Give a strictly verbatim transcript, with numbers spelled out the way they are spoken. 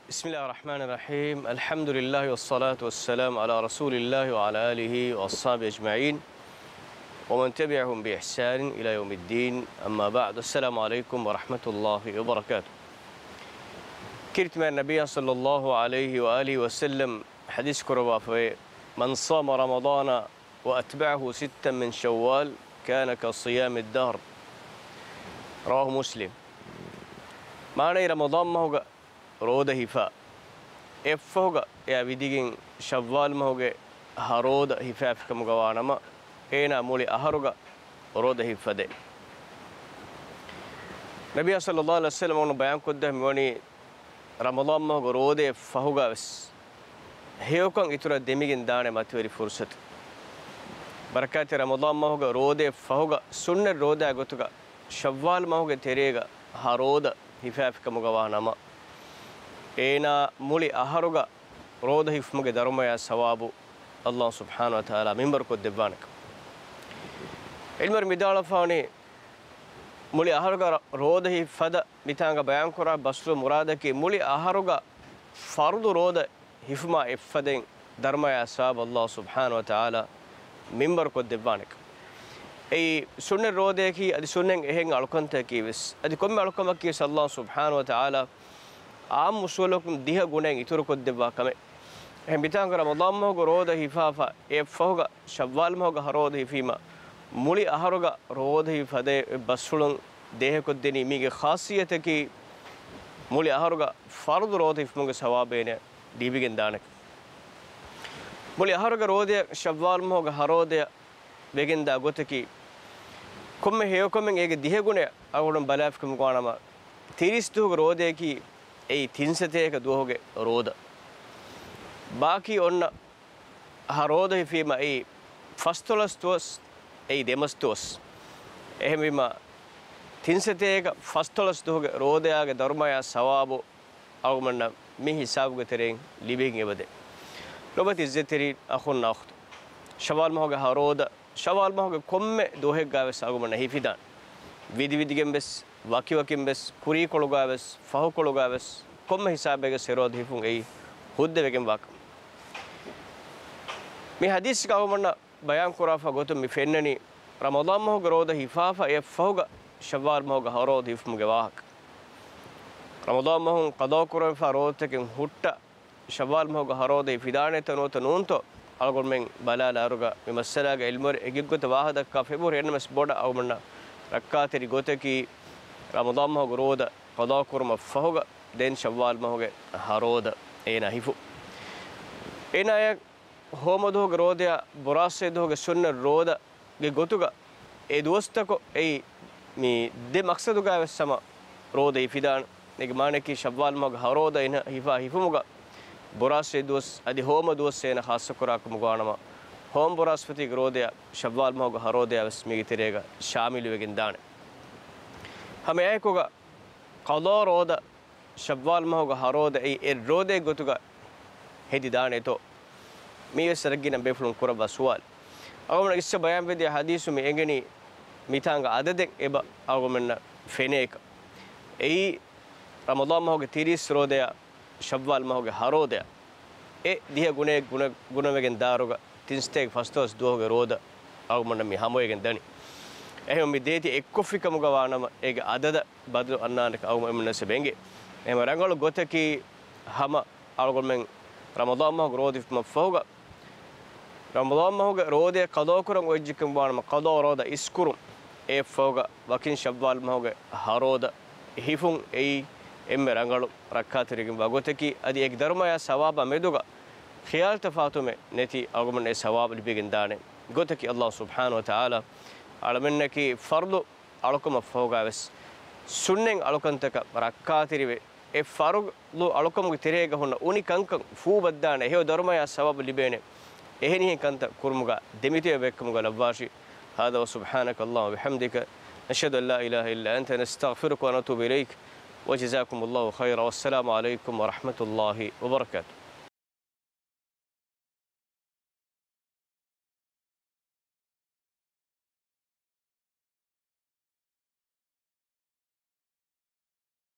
بسم الله الرحمن الرحيم. الحمد لله والصلاة والسلام على رسول الله وعلى آله وأصحابه أجمعين ومن تبعهم بإحسان إلى يوم الدين. أما بعد. السلام عليكم ورحمة الله وبركاته. ކީރިތި މާތް ނަބިއްޔާ ޞައްލައްލާހު ޢަލައިހި ވައާލިހި ވަސައްލަމް ޙަދީޘް ކުރައްވާފައި، من صام رمضان وأتبعه ستا من شوال كان كصيام الدهر. رواه مسلم. މާނައީ، ރަމަޟާން މަހުގަ ރޯދަ ހިފާ، އެއަށްފަހުގަ އެއާ ވިދިގެން ޝައްވާލް މަހުގެ ހަ ރޯދަ ހިފާފިކަމުގަ ވާނަމަ، އޭނާ މުޅި އަހަރުގަ ރޯދަ ހިއްފަދޭ. ނަބިއްޔާ ޞައްލައްލާހު ޢަލައިހި ވަސައްލަމް ބަޔާންކޮށްދޭ މިވަނީ، ރަމަޟާން މަހުގެ ރޯދައެއް ފަހުގަވެސް ހެޔޮކަން އިތުރަށް ދެމިގެން ދާނެ މަތިވެރި ފުރުޞަތު. ބަރަކާތްތެރި ރަމަޟާން މަހުގެ ރޯދައެއް ފަހުގަ ސުންނަތް ރޯދައާ ގޮތުގަ ޝައްވާލް މަހުގެ ތެރޭގަ ހަ ރޯދަ ހިފާފިކަމުގަ ވާ ނަމަ، އޭނާ މުޅި އަހަރުގަ ރޯދަ ހިފުމުގެ ދަރުމަޔާ ސަވާބު ﷲ ސުބްޙާނަހު ވަތަޢާލާ މިންވަރު ކޮށްދެއްވާނެކަން. ޢިލްމުވެރިން ވިދާޅުވެފާވަނީ، މުޅި އަހަރުގަ ރ-، ރޯދަ ހިފަދަ މިތާނގަ ބަޔާންކުރާ ބަސްފުޅު މުރާދަކީ، މުޅި އަހަރުގަ ފަރުޟު ރޯދަ ހިފުމާ އެއްފަދައިން ދަރުމަޔާ ސަވާބު ﷲ ސުބްޙާނަހު ވަތަޢާލާ މިންވަރު ކޮށްދެއްވާނެކަން. އެއީ ސުންނަތް ރޯދަޔަކީ އަދި ސުންނަތް އެހެން އަޅުކަންތަކަކީ ވެސް، އަދި ކޮންމެ އަޅުކަމަކީ ވެސް ﷲ ސުބްޙާނަހު ވަތަޢާލާ އާއްމު އުޞޫލަކުން ދިހަ ގުނައިން އިތުރުކޮށްދެއްވާ ކަމެއް. އެހެން މިތާނގަ ރަމަޟާން މަހުގެ ރޯދަ ހިފާފަ އެއަށްފަހުގަ ޝައްވާލް މަހުގެ ހަ ރޯދަ ހިފީމަ، މުޅި އަހަރުގަ ރޯދަ ހިފަދޭ ބަސްފުޅުން ދޭހަކޮށްދެނީ މީގެ ޚާއްޞިއްޔަތަކީ، މުޅި އަހަރުގަ ފަރުޟު ރޯދަ ހިފުމުގެ ސަވާބެއް އޭނަ ލިބިގެން ދާނެކަން. މުޅި އަހަރުގެ ރޯދަޔަށް ޝައްވާލް މަހުގެ ހަ ރޯދަޔަށް ވެގެންދާ ގޮތަކީ، ކޮންމެ ހެޔޮކަމެއް އޭގެ ދިހަ ގުނަ އަޅުގަނޑު ބަލާފިކަމުގަ ވާނަމަ، ތިރީސް ދުވަހުގެ ރޯދަޔަކީ އެއީ ތިންސަތޭކަ ދުވަހުގެ ރޯދަ. ބާކީ އޮންނަ ހަ ރޯދަ ހިފީމަ އެއީ ފަސްދޮޅަސް ދުވަސް، އެއީ ދެމަސް ދުވަސް. އެހެންވީމަ، ތިންސަތޭކަ ފަސްދޮޅަސް ދުވަހުގެ ރޯދަޔާގެ ދަރުމަޔާ ސަވާބު އަޅުގަނޑަށް މި ހިސާބުގެ ތެރެއިން ލިބިގެން އެބަދޭ. ލޮބުވެތި އިއްޒަތްތެރި އަޚުންނާ އުޚްތުން، ޝައްވާލް މަހުގެ ހަ ރޯދަ، ޝައްވާލް މަހުގެ ކޮންމެ ދުވަހެއްގަ ވެސް އަޅުގަނޑަށް ހިފިދާނެ. ވިދިވިދިގެން ވެސް، ވަކިވަކިން ވެސް، ކުރީކޮޅުގަ ވެސް، ފަހުކޮޅުގަ ވެސް، ކޮންމެ ހިސާބެއްގަ ވެސް ހަ ރޯދަ ހިފުން އެއީ ހުއްދަވެގެން ވާކަމަށް. މި ޙަދީޘްގަ އަޅުގަނޑަށް ބަޔާންކުރާފަ ގޮތުން މި ފެންނަނީ، ރަމަޟާން މަހުގެ ރޯދަ ހިފާފަ އެއަށްފަހުގަ ޝައްވާލް މަހުގެ ހަ ރޯދަ ހިފުމުގެ ވާހަކަ. ރަމަޟާން މަހުން ޤަޟާކުރެވިފާ ރޯދަތަކެއް ހުއްޓަ، ޝައްވާލް މަހުގެ ހަ ރޯދަ ހިފިދާނެތަ ނުވަތަ ނޫންތޯ އަޅުގަނޑުމެން ބަލާލާއިރުގަ މި މައްސަލާގެ ޢިލްމުވެރިން އެކިއެއްގޮތަށް ވާހަކަ ދައްކާފަ އެބަހުރި. އެންމެސް ބޮޑަށް އަޅުގަނޑަށް ރައްކާތެރި ގޮތަކީ، ރަމަޟާން މަހުގެ ރޯދަ ޤަޟާކުރުމަށްފަހުގަ ދެން ޝައްވާލް މަހުގެ ހަ ރޯދަ އޭނާ ހިފުން. އޭނާޔަށް ހޯމަ ދުވަހުގެ ރޯދަޔާ ބުރާސްވަރު ދުވަހުގެ ސުންނަތް ރޯދަގެ ގޮތުގަ އެ ދުވަސްތަކު އެއީ މި ދެ މަޤްޞަދުގަ ވެސް ހަމަ ރޯދަ ހިފިދާނެ. އޭގެ މާނައަކީ ޝައްވާލް މަހުގެ ހަ ރޯދަ އޭނަ ހިފާ ހިފުމުގަ ބުރާސްވަރު ދުވަސް އަދި ހޯމަ ދުވަސް އޭނަ ޚާއްޞަކުރާ ކަމުގަ ވާނަމަ، ހޯމަ ބުރާސްފަތީގެ ރޯދަޔާ ޝައްވާލް މަހުގެ ހަ ރޯދަޔާ ވެސް މީގެ ތެރޭގަ ޝާމިލުވެގެން ދާނެ. ހަމައެއާއެކުގަ ޤަޟާ ރޯދަ ޝައްވާލް މަހުގެ ހަ ރޯދަ އެއީ އެއް ރޯދައެއް ގޮތުގަ ހެދިދާނެތޯ؟ މީވެސް ރައްގައިން ބޭފުޅުން ކުރައްވާ ސުވާލު. އަޅުގަނޑަށް އިސްވެ ބަޔާންވެދިޔަ ޙަދީޘު މި އެނގެނީ މިތާނގަ އަދަދެއް އެބަ އަޅުގަނޑުމެންނަށް ފެނޭކަން. އެއީ ރަމަޟާން މަހުގެ ތިރީސް ރޯދަޔާ ޝައްވާލް މަހުގެ ހަ ރޯދަޔާ އެ ދިހަ ގުނައެއް ގުނަ، ގުނަވެގެން ދާއިރުގަ ތިންސަތޭކަ ފަސްދޮޅަސް ދުވަހުގެ ރޯދަ އަޅުގަނޑަށް މި ހަމަވެގެން ދަނީ. އެހެންވެ މި ދޭތި އެއްކޮށްފި ކަމުގަ ވާނަމަ އޭގެ އަދަދަށް ބަދަލު އަންނާނެކަން އަޅުގަނޑުމެންނަށް އެނގޭ. އެހެން ރަނގަޅު ގޮތަކީ ހަމަ އަޅުގަނޑުމެން ރަމަޟާން މަހުގެ ރޯދަ ހިފުމަށްފަހުގަ، ރަމަޟާން މަހުގެ ރޯދަ ޤަޟާކުރަން އޮތް ޖެހިގެން ވާނަމަ ޤަޟާ ރޯދަ އިސްކުރުން. އެއަށްފަހުގަ ވަކިން ޝައްވާލް މަހުގެ ހަ ރޯދަ ހިފުން އެއީ އެންމެ ރަނގަޅު ރައްކާތެރިވެގެންވާ ގޮތަކީ، އަދި އޭގެ ދަރުމަޔާ ސަވާބާ މެދުގަ ޚިޔާލު ތަފާތުވުމެއް ނެތި އަޅުގަނޑުމެން އެ ސަވާބު ލިބިގެން ދާނެ ގޮތަކީ. ﷲ ސުބްޙާނަހު ވަތަޢާލާ އަޅަމެންނަކީ ފަރުޟު އަޅުކަމަށްފަހުގަ ވެސް ސުންނަތް އަޅުކަންތަކަށް ރައްކާތެރިވެ، އެ ފަރުޟު އަޅުކަމުގެ ތެރޭގަ ހުންނަ އުނި ކަންކަން ފޫބައްދާނެ ހެޔޮ ދަރުމަޔާ ސަވާބު ލިބޭނެ އެހެނިހެން ކަންތައް ކުރުމުގަ ދެމިތިބޭ އެއްކަމުގަ ލައްވާށި. هذا وسبحانك اللهم وبحمدك، نشهد أن لا إله إلا أنت، نستغفرك ونتوب إليك، وجزاكم الله خيرا، والسلام عليكم ورحمة الله وبركاته.